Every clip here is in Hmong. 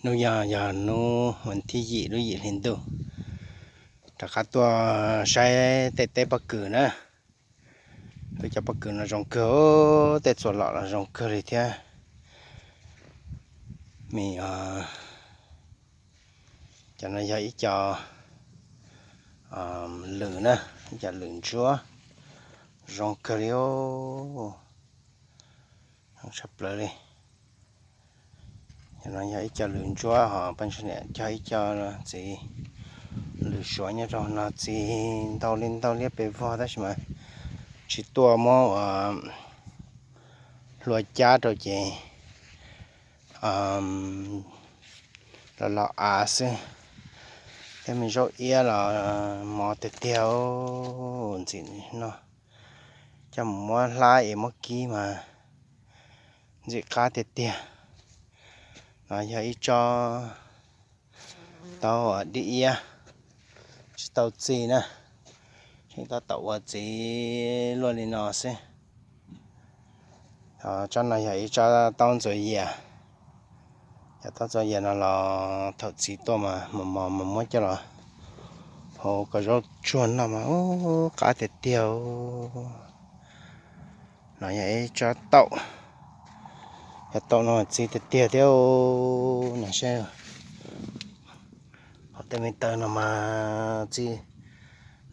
Hnub yog yog hnub vas thib yim lub yim hli ntuj, rov qab tuaj saib tej teb pob kws na. Wb cov pob kws no zoo kawg, tej txuas lom los zoo kawg li thiab. Mis, cov no yog ib co lwm na, ib co lwm ntsuab zoo kawg li, zoo tshaj plaws li. Cov no yog ib co lwm ntsuab, ho Paj Ntsuag niam cog ib co txiv lwm suav nyob rau no, txiv ntau li ntau liab pes vog tab sis mas tsis tuaj muab ua hlua cab rau ces los los av xwb. Thiab me zaub iab los mos tiag tiag, ntxim no coj mus muab hlab es muab kib mas ntxim qab tiag tiag. No yog ib tsob taub dib iab, tsis tau txi na, tseem tab tom ua txiv luaj li no xwb. Tsob no yog ib tsob taub ntxuav yias. Cov taub ntxuav yias no los thaum txiv tuaj mas mos mos mas muab coj los hau kom zaub tsuag noj mas ub qab tiag tiag. No yog ib tsob taum, cov taum no txi tiag tiag thiab. No saib, hauv tej me taw no mas txi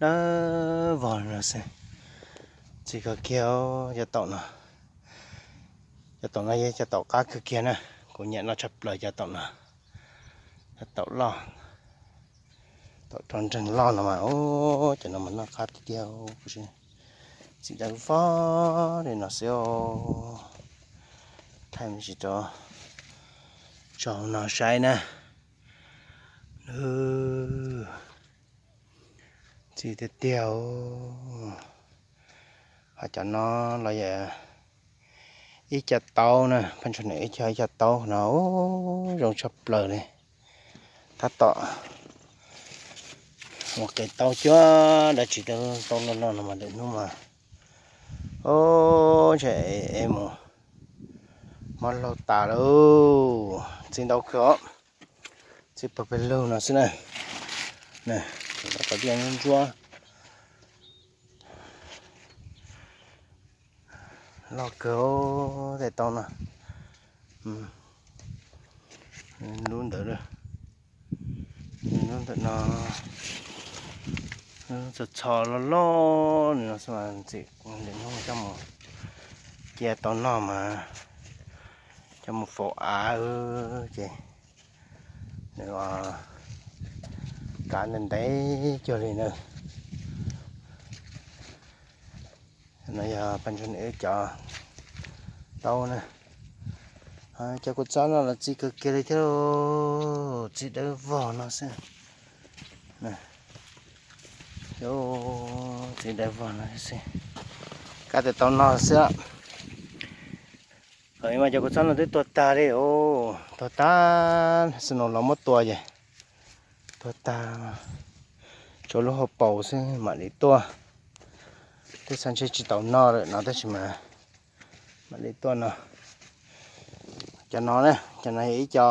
dawb vog no xwb, txi kawg kiag cov taum no. Cov taum no yog cov taum qab kawg kiag na, kuv nyiam noj tshaj plaws cov taum no. Cov taum loj, taum rog nreeg loj no mas ub cov no mas noj qab tiag tiag, txi dawb vog li no xwb. Thaij me ntsis rau tsaus no saib na. Txi tiag tiag. Ho cov no los yog ib co taub na, Paj Ntsuag niam ib co, ib co taub no zoo tshaj plaws li. Tab tom ua qe taub cuag dab tsi, taub loj loj no mas lwm hnub mas ub ntshe es mus mob laug tas lauj. Txi ntau kawg os, txi pawg pawg lug no xwb na. Qhov tiaj ntsuab loj kawg, tej taub no. Lub ntawd, lub ntawm no txho txho loj loj li no xwb mas ntxim li hnub coj mus cia tau noj mas coj mus faus av ces nws kav ntev ntev cuag li na. No yog Paj Ntsuag niam wb cov taub na. Cov kua txob no los txi kawg kiag li thiab, txi dawb vog no xwb. Txi dawb vog no xwb, kab tias tau noj xwb. Mas cov kua txob no twb tuag tag li os, tuag tag, xwb no los muab tua ces tuag tag, tshuav lub hauv paus xwb mam li tuaj. Twb xav ntshe tsis tau noj lawm no tab sis mas mam li tuaj no. Cov no, cov no yog ib co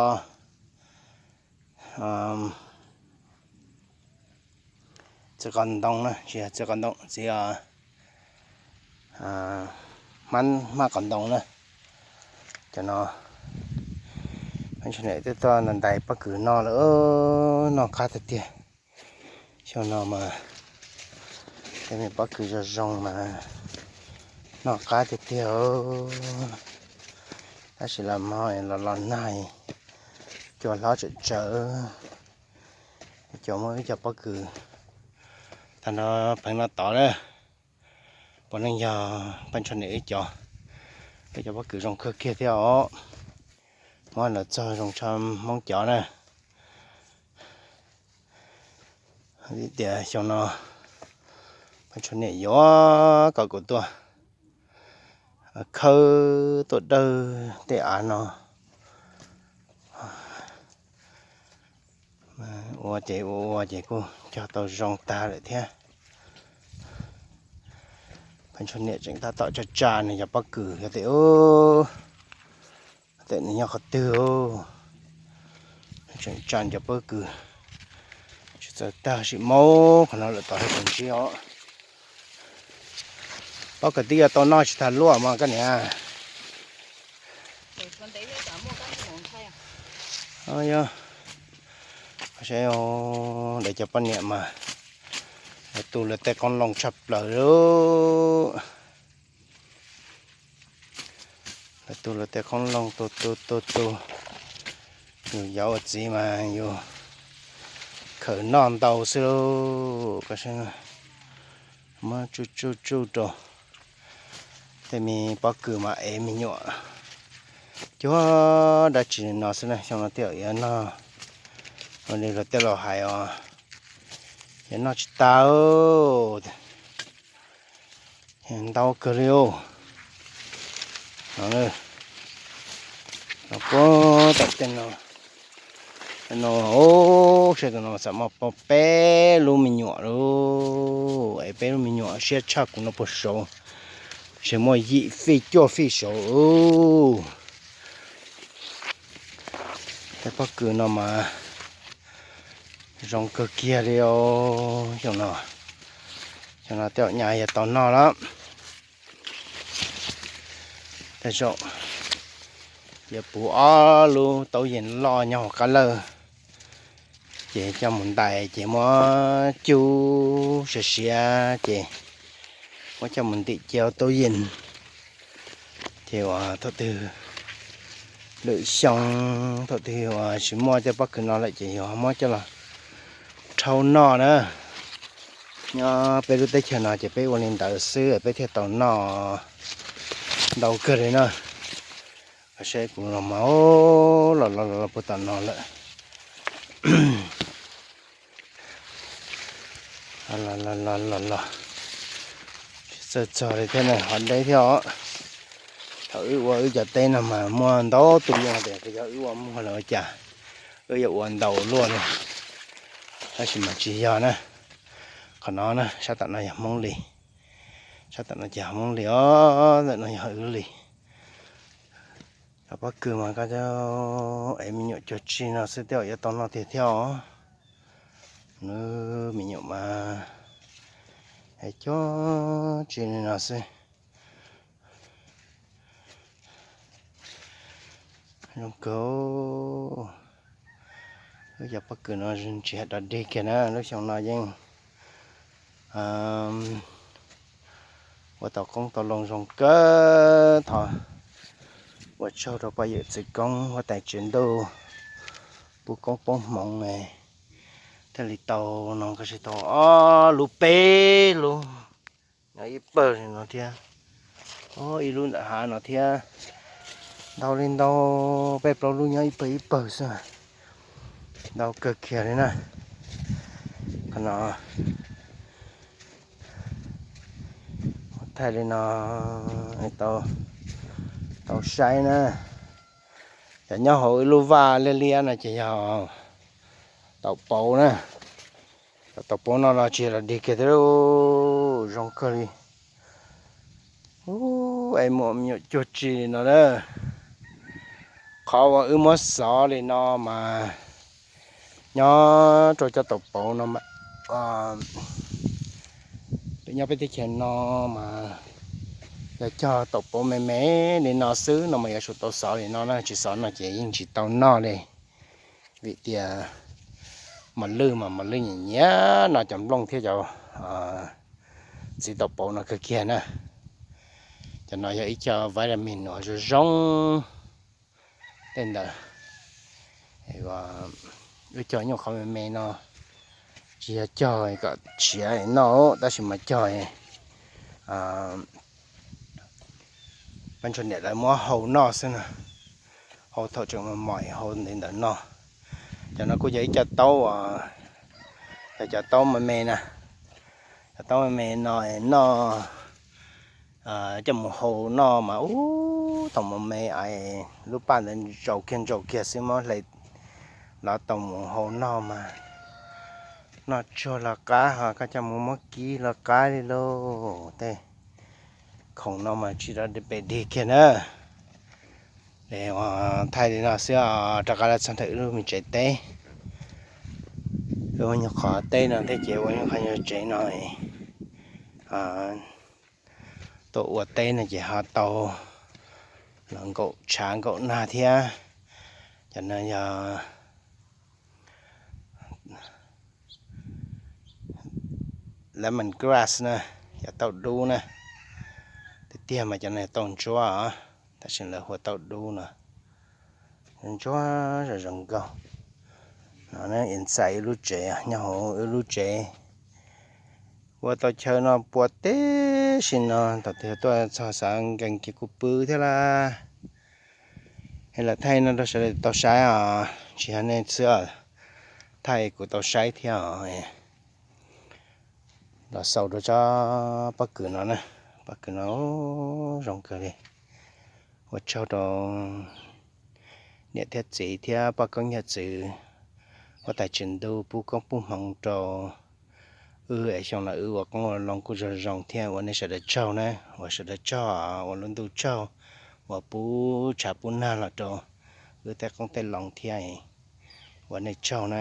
txiv qos ntoo na, tsis yog txiv qos ntoo, txiv hmab qos ntoo na. Cov no, Paj Ntsuag niam twb tuaj ntais pob kws no lawm, noj qab tiag tiag. Xyoo no mas tej me pob kws zoo zoo mas noj qab tiag tiag. Tab sis los hmo los los nag, cua hlob tsawm tsawv, cua muab ib co pob kws tag nrho pheev no tod na. Puav leej yog Paj Ntsuag niam wb cov, wb cov pob kws zoo kawg kiag thiab os. Muab los txog zoo tshaj Hmoob cov na. Vim tias xyoo no Paj Ntsuag niam yuav kom kuv tuaj khawb tuaj dawb tej av no. Ua ces ua ua ces kuj cog tau zoo tag lawm thiab. Paj Ntsuag niam tseem tab tom tsa tsa nws cov pob kws yog tias, tias nws nyob qhov twg. Tseem tsa cov pob kws tsis txawj tag sim maub qhov no lawm tod hais kom ntsib os. Pob kws twb yuav tau noj tsis tag luaj mas koj niam. Yog, seb, ntawm cov poj niam mas lawv tu lawv tej qoob loo tshaj plaws lauj. Lawv tu lawv tej qoob loo tu tu tu tu. Yus yau ua txiv mas yus khawm noj ntau xwb lauj. Muab tsuj tsuj tsuj rau tej me pob kws mas ev me nyuam cuag dab tsi no xwb na. Xyoo no tej zaum yuav noj, ua li luag tej laus hais os, yuav noj tsis tag, ntau kawg li os. No, los puag tom tej no, no, seb tus no xam maj pom peb lub me nyuam lauj, es peb lub me nyuam siab tshaj kuv no puag saud, tseem muaj yim fij cuaj fij saud. Tej pob kws no mas zoo kawg kiag li os. Xyoo no, xyoo no tej zaum nyaj yuav tau noj lawm. Tej zaum yuav puv ob lub taub yees loj nyob hauv qab lawj, ces coj mus ntais ces muab cub siav siav ces muab coj mus ntim cia hauv taub yees. Ces uas thaum twg lwm xyoo, thaum twg uas tsis muaj tej pob kws no lawm ces yus muab coj los rhaub noj na. Nyob peb lub teb chaws no ces peb ua li ntawd xwb peb thiaj tau noj ntau kawg li na. Seb kuv los mas, los los los puag tom no lawm. Los los los los, tsis txawj txog li thiab na, ho deb thiab os. Thaum wb ua wb cov teb no mas muaj ntau tus yeej tias yog wb ua muag los ua cas, wb yuav ua ntau luaj li. Tab sis mas tsis yog na, qhov no na, sab tom no yog Hmoob li, sab tom no ces Hmoob li os, ntawm no yog wb li. Cov pob kws mas koj, es me nyuam cuag tsi no xwb tej zaum yuav tau noj tiag thiab os. Nws me nyuam mas es cuag tsi li no xwb. Zoo kawg. Lub cov pob kws no tsis hais dog dig kiag na, lub xyoo no yeej ua tau qoob tau loo zoo kawg. Thov ua tsaug rau poj yawm txiv koob huab tais tsiv ntuj pub koob poob hmoov thiaj li tau no, koj tsis tau ob lub peb lub nyob ib pawg li no thiab, ib lub ntawm hav no thiab. Ntau li ntau, peb plaub lub nyob ib pawg ib pawg xwb, ntau kawg kiag li na. Qhov no thaij li no tau saib na. Cov nyob hauv ib lub vaj liab liab no ces yog taum pauv na. Cov taum pauv no los tsis yog dog dig kiag thiab, zoo kawg li. Ub, es muaj me nyuam cuag tsi li no na. Qhov uas wb muab xov li no mas nyob rau cov taum pauv no mas, nyob peb teb chaws no mas yog cog taum pauv me me li no xwb no mas yuav tsum tau xov li no na, tsis xov no ces yeej tsis tau noj li. Vim tias mos lwj mas mos lwj nyiam nyiam no cov nplooj thiab cov txiv taum pauv no kawg kiag na. Cov no yog ib co vitamin uas zoo zoo tej ntawd. Wb cog nyuj qhuav me me no tsis yog cog kom tshiav noj, tab sis mas cog pab ntsuag niam lawv muab hau noj xwb na. Hau thaum tseem mos mos hau ntev ntawd noj. Cov no kuj yog ib co taub, yog cov taub me me na. Cov taub me me no noj, coj mus hau noj mas ub, thaum mos me es lub paj ntawd ntsaus kiag ntsaus kiag xwb, muab hle los tau mus hau noj mas noj tsuag los qab, ho koj coj mus muab kib los qab li lauj. Tej khoom no mas tsis dog dig kiag na. Ces ua thaij li no xwb os, rov qab los txog ntawm wb lub me tsev teb. Wb ua nyuag qhov teb no thiab ces ua nyuag qhov nyuag tsev no, tuaj ua teb no ces ho tau los nkaum tshav nkaum nag thiab. Cov no yog lemon grass na, yog tauj dub na. Tiag tiag mas cov no yog tauj ntsuab os, tab sis lawv hu ua tauj dub no. Ntsuab zoo zoo nkauj. No inside wb lub tsev, nyob hauv wb lub tsev. Ua tau chaw no puas teb si no, thaum twg tuaj txog xav nkees ces kuv pw thiab lawm. Es los thaij no rau sawv daws tau saib os, tsis yog nej xwb, thaij kuv tau saib thiab os. Los xaus rau tsob pob kws no na, pob kws no zoo kawg li. Ua tsaug rau niam thiab txiv thiab poj koob yawm txwv, huab tais tswv ntuj pub koob pub hmoov rau wb es xyoo no wb ua qoob ua loo kuj zoo zoo thiab. Ua nej sawv daws tsaug na, ua sawv daws tsaug, ua lub ntuj tsaug uas pub tshav pub nag los rau wb tej qoob tej loo thiab. Ua nej tsaug na.